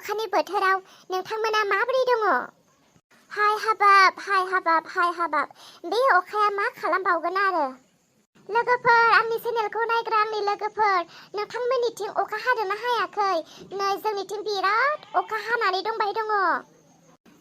अखानि बोथोराव नोंथांमोना माबोरै दङ? हाय हाबाब हाय हाबाब हाय हाबाब बे अखाया मा खालामबावगोन आरो लोगोफोर आंनि चेनेलखौ नायग्रा आंनि लोगोफोर नोंथांमोननिथिं अखा हादोंना हायाखै? नै जोंनिथिं बिराद अखा हानानै दंबाय दङ।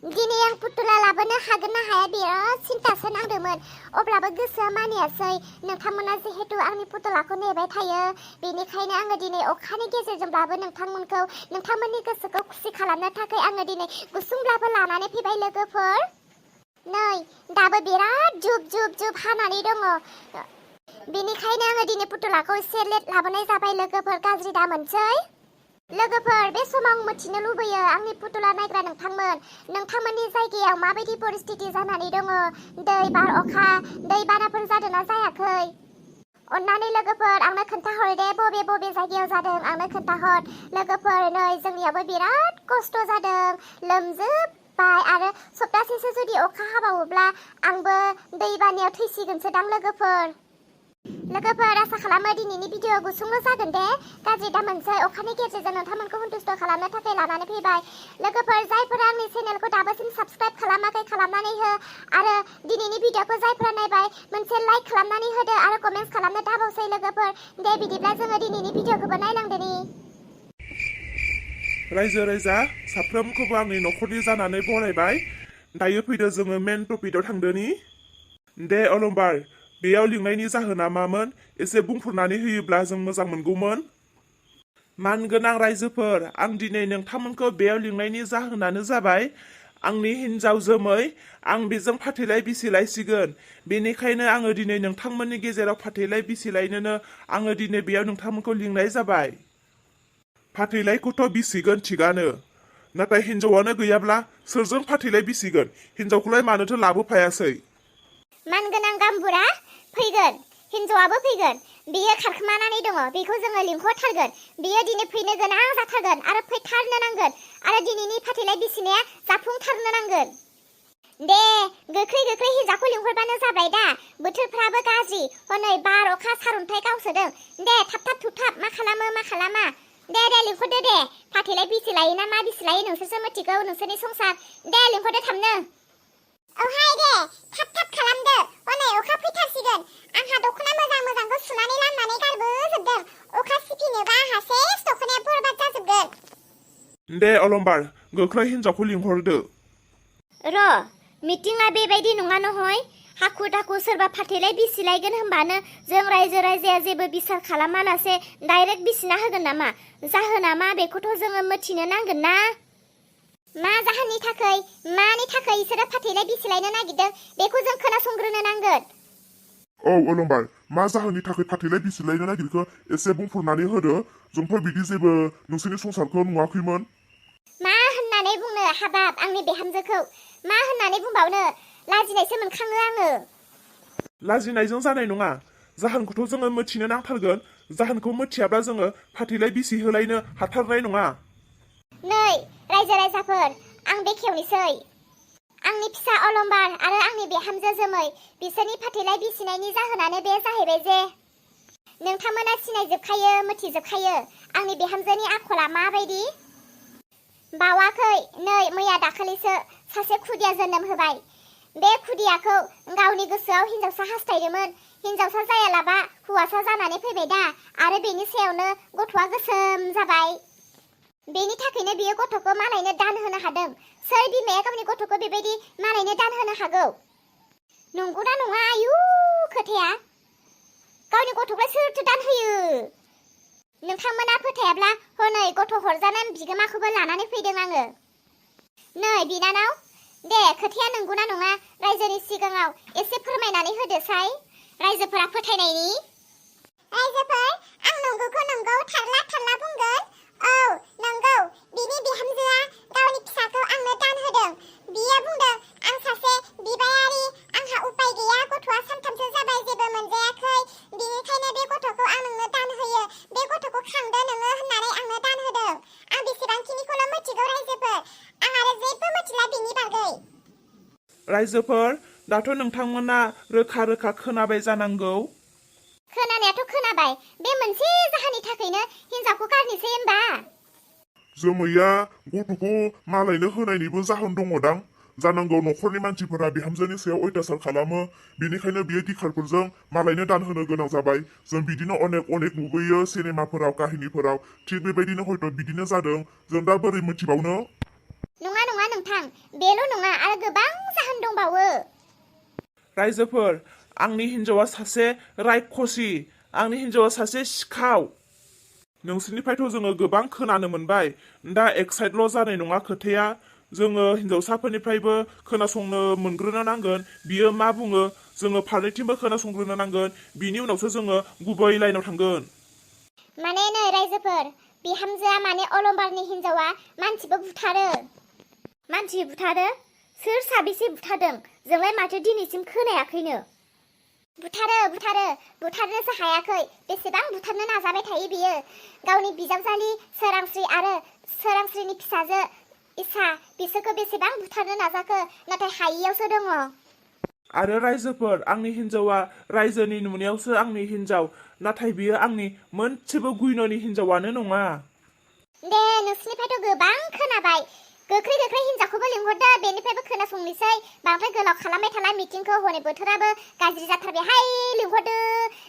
दिनै आं पुतुला लाबोनो हागोन ना हाया बिराद सिन्तासो नांदोंमोन अब्लाबो गोसोआ मानियासै नोंथांमोना जिहेतु आंनि पुतुलाखौ नेबाय थायो बेनिखायनो आङो दिनै अखानि गेजेरजोंब्लाबो नोंथांमोनखौ नोंथांमोननि गोसोखौ खुसि खालामनो थाखाय आङो दिनै गुसुंब्लाबो लानानै फैबाय लोगोफोर। नै दाबो बिराद जुब जुब जुब हानानै दङ बेनिखायनो आङो दिनै पुतुलाखौ एसे लेट लाबोनाय जाबाय लोगोफोर गाज्रि दा मोनसै। लोगोफोर बे समाव आं मिथिनो लुबैयो आंनि पुतुला नायग्रा नोंथांमोननि जायगायाव माबायदि परिस्थिति जानानै दङ दै बार अखा दै बानाफोर जादोंना जायाखै? अन्नानै लोगोफोर आंनो खोन्थाहर दे बबे बबे जायगायाव जादों आंनो खोन्थाहर लोगोफोर। नै जोंनियावबो बिराद खस्थ' जादों लोमजोबबाय आरो सप्तासेसो जुदि अखा हाबावोब्ला आंबो दैबानायाव थैसिगोनसो दां लोगोफोर। आसा खालामो दिनैनि भिडिअ गुसुंल' जागोन दे गाज्रि दा मोनसै अखानि गेजेरजों नोंथांमोनखौ सन्तुष्ट खालामनो थाखाय लानानै फैबाय। लोगोफोर जायफोरा आंनि चेनेलखौ दाबोसिम साबस्क्राइब खालामाखै खालामनानै हो आरो दिनैनि भिडिअखौ जायफोरा नायबाय मोनसे लाइक खालामनानै होदो आरो कमेन्ट्स खालामनो दाबावसै लोगोफोर। दे बिदिब्ला जोङो दिनैनि भिडिअखौबो नायलांदोनि। रायजो राजा साफ्रोमखौबो आंनि न'खरनि जानानै बरायबाय। दायो फैदो जोङो मेन टपिकआव थांदोनि। दे अलंबार बेयाव लिंनायनि जाहोना मामोन एसे बुंफोरनानै होयोब्ला जों मोजां मोनगौमोन। मानगोनां रायजोफोर आं दिनै नोंथांमोनखौ बेयाव लिंनायनि जाहोनानो जाबाय आंनि हिन्जाव जोमै आं बेजों फाथैलाय बिसिलायसिगोन। बेनिखायनो आङो दिनै नोंथांमोननि गेजेराव फाथैलाय बिसिलायनोनो आङो दिनै बेयाव नोंथांमोनखौ लिंनाय जाबाय। फाथैलायखौथ' बिसिगोन थिगानो नाथाय हिन्जावानो गैयाब्ला सोरजों फाथैलाय बिसिगोन? हिन्जावखौलाय मानोथो लाबोफायासै? मानगोनां गाम्बुरा फैगोन हिन्जावाबो फैगोन बियो खारखोमानानै दङ बेखौ जोङो लिंहरथारगोन। बियो दिनै फैनो गोनां जाथारगोन आरो फैथारनो नांगोन आरो दिनैनि फाथैलाय बिसिनाया जाफुंथारनो नांगोन। दे गोख्रै गोख्रै हिन्जावखौ लिंहरबानो जाबाय दा बोथोरफ्राबो गाज्रि हनै बार अखा सारन्थाइ गावसोदों। दे थाब थाब थुब मा खालामो मा खालामा दे लिंहरदो दे फाथैलाय बिसिलायो ना मा बिसिलायो नोंसोरसो मिथिगौ नोंसोरनि संसार। दे लिंहरदो थाबनो। औहाय दे थाब थाब खालामदो हनै अखा फैथारसिगोन। आंहा दख'ना मोजां मोजांखौ सुनानै लामनानै गारबोजोबदों अखा सिफिनोबा आंहा सेस दख'नाया बरबाद जाजोबगोन। दे अलंबार गोख्रै हिन्जावखौ लिंहरदो। र' मिटिंआ बेबायदि नङा नहय हाखु दाखु सोरबा फाथैलाय बिसिलायगोन होनबानो जों रायजो राजाया जेबो बिसार खालामालासे डाइरेक्ट बिसिना होगोन नामा? जाहोना मा बेखौथ' जोङो मिथिनो नांगोन ना। मा जाहोननि थाखाय मानि थाखाय इसोरो फाथैलाय बिसिलायनो नागिरदों बेखौ जों खोनासंग्रोनो नांगोन। औ अलंबार मा जाहोननि थाखाय फाथैलाय बिसिलायनो नागिरखो एसे बुंफोरनानै होदो। जोंथ' बिदि जेबो नोंसोरनि संसारखौ नुवाखैमोन। मा होननानै बुंनो हाबाब आंनि बिहामजोखौ मा होननानै बुंबावनो लाजिनायसो मोनखाङो आङो। लाजिनायजों जानाय नङा जाहोनखौथ' जोङो मिथिनो नांथारगोन। जाहोनखौ मिथियाब्ला जोङो फाथैलाय बिसि होलायनो हाथारनाय नङा। नै रायजो राजाफोर आं बेखेवनोसै। आंनि फिसा अलंबार आरो आंनि बिहामजो जोमै बिसोरनि फाथैलाय बिसिनायनि जाहोनानो बे जाहैबाय जे नोंथांमोना सिनायजोबखायो मिथिजोबखायो आंनि बिहामजोनि आखला माबायदि। बावाखै नै मैया दाखालिसो सासे खुदिया जोनोम होबाय। बे खुदियाखौ गावनि गोसोआव हिन्जावसा हास्थायदोंमोन हिन्जावसा जायालाबा हौवासा जानानै फैबाय दा आरो बेनि सायावनो गथ'आ गोसोम जाबाय। बेनि थाखायनो बियो गथ'खौ मालायनो दान होनो हादों। सोर बिमाया गावनि गथ'खौ बेबायदि मालायनो दान होनो हागौ? नंगौना नङा आयु खोथाया? गावनि गथ'खौ सोरथो दान होयो? नोंथांमोना फोथायाब्ला हनै गथ' हरजानाय बिगोमाखौबो लानानै फैदों आङो। नै बिनानाव दे खोथाया नंगौना नङा रायजोनि सिगाङाव एसे फोरमायनानै होदोसाय रायजोफोरा फोथायनायनि। रायजोफोर आं नंगौखौ नंगौ थारला थारला बुंगोन। औ नंगौ बिनि बिहामजोआ गावनि फिसाखौ आंनो दान होदों। बियो बुंदों आं सासे बिबायारि आंहा उपाय गैया गथ'आ सानथामसो जाबाय जेबो मोनजायाखै बिनिखायनो बे गथ'खौ आं नोंनो दान होयो बे गथ'खौ खांदो नोङो होननानै आंनो दान होदों। आं बेसेबांखिनिखौल' मिथिगौ रायजोफोर आं आरो जेबो मिथिला बिनि बागै। रायजोफोर दाथ' नोंथांमोना रोखा रोखा खोनाबाय जानांगौ। खोनानायाथ' खोनाबाय बे मोनसे जाहोननि थाखायनो हिन्जावखौ गारनोसै होनबा। जोमैया गथ'खौ मालायनो होनायनिबो जाहोन दङदां जानांगौ न'खरनि मानसिफोरा बिहामजोनि सायाव अयथासार खालामो बेनिखायनो बियो दिखारफोरजों मालायनो दान होनो गोनां जाबाय जों बिदिनो अनेक नुबोयो सिनेमाफोराव काहिनीफोराव थिग बेबायदिनो हयथ' बिदिनो जादों जों दा बोरै मिथिबावनो नङा नङा नोंथां बेल' नङा आरो गोबां जाहोन दंबावो रायजोफोर आंनि हिन्जावा सासे रायखसि आंनि हिन्जावा सासे सिखाव नोंसोरनिफ्रायथ' जोङो गोबां खोनानो मोनबाय दा एक्साइटल' जानाय नङा खोथाया जोङो हिन्जावसाफोरनिफ्रायबो खोनासंनो मोनग्रोनो नांगोन बियो मा बुङो जोङो फारनैथिंबो खोनासंग्रोनो नांगोन बिनि उनावसो जोङो गुबै लाइनाव थांगोन माने नै रायजोफोर बिहामजोआ माने अलंबारनि हिन्जावा मानसिबो बुथारो मानसि बुथारो सोर साबेसे बुथारदों जोंलाय माथो दिनैसिम खोनायाखैनो बुथारनोसो हायाखै बेसेबां बुथारनो नाजाबाय थायो बियो गावनि बिजावजालि सोरांस्रि आरो सोरांस्रिनि फिसाजो इसा बिसोरखौ बेसेबां बुथारनो नाजाखो नाथाय हायियावसो दङ आरो रायजोफोर आंनि हिन्जावा रायजोनि नुनायावसो आंनि हिन्जाव नाथाय बियो आंनि मोनसेबो गुइन'नि हिन्जावानो नङा दे नोंसिनिफ्रायथ' गोबां खोनाबाय गोख्रै हिन्जावखौबो लिंहरदो बेनिफ्रायबो खोनासंनोसै बांद्राय गोलाव खालामबाय थाला मिटिंखौ हनै बोथोराबो गाज्रि जाथारबायहाय लिंहरदो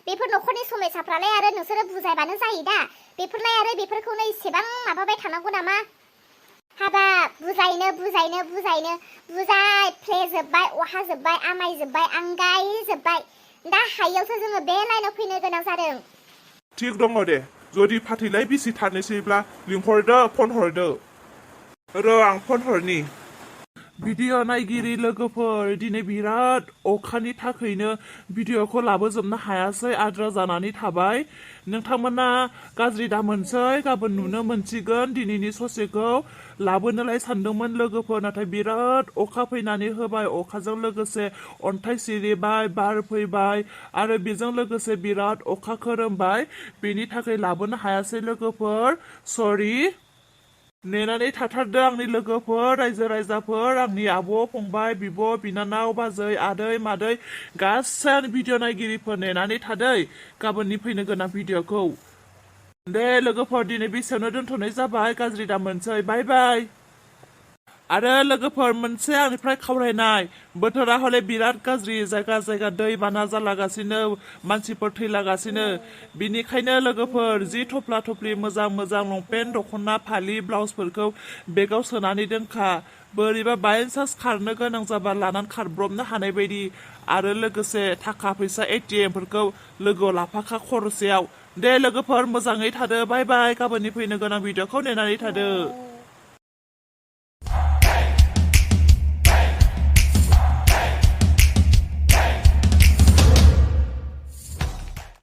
बेफोर न'खरनि समयसाफ्रालाय आरो नोंसोरो बुजायबानो जायो दा बेफोरलाय आरो बेफोरखौनो इसेबां माबाबाय थानांगौ नामा हाबाब बुजायनो बुजायफ्लेजोब्बाय अहाजोब्बाय आमायजोब्बाय आंगायजोब्बाय दा हायियावसो जोङो बे लाइनाव फैनो गोनां जादों थिग दङ दे जुदि फाथैलाय बिसि थानोसैब्ला लिंहरदो फन हरदो आं फन हरनि भिडिअ नायगिरि लोगोफोर दिनै बिराद अखानि थाखायनो भिडिअखौ लाबोजोबनो हायासै आद्रा जानानै थाबाय नोंथांमोना गाज्रि दामोनसै गाबोन नुनो मोनसिगोन दिनैनि ससेखौ लाबोनोलाय सानदोंमोन लोगोफोर नाथाय बिराद अखा फैनानै होबाय अखाजों लोगोसे अन्थाइ सिरिबाय बार फैबाय आरो बेजों लोगोसे बिराद अखा खोरोमबाय बेनि थाखाय लाबोनो हायासै लोगोफोर सरि नेनानै थाथारदो आंनि लोगोफोर रायजो राजाफोर आंनि आब' फंबाय बिब' बिनानाव बाजै आदै मादै गासै भिडिअ नायगिरिफोर नेनानै थादै गाबोननि फैनो गोनां भिडिअखौ दे लोगोफोर दिनै बेसेयावनो दोनथ'नाय जाबाय गाज्रि दामोनसै बाय बाय आरो लोगोफोर मोनसे आंनिफ्राय खावलायनाय बोथोरा हले बिराद गाज्रि जायगा दै बाना जालागासिनो मानसिफोर थैलागासिनो बिनिखायनो लोगोफोर जि थफ्ला थफ्लि मोजां लंपेन्ट दख'ना फालि ब्लाउसफोरखौ बेगाव सोनानै दोनखा बोरैबा बायसान्स खारनो गोनां जाबा लानानै खारब्रबनो हानाय बायदि आरो लोगोसे थाखा फैसा ATM फोरखौ लोगोआव लाफाखा खरसेयाव दे लोगोफोर मोजाङै थादो बाय बाय गाबोननि फैनो गोनां भिडिअखौ नेनानै थादो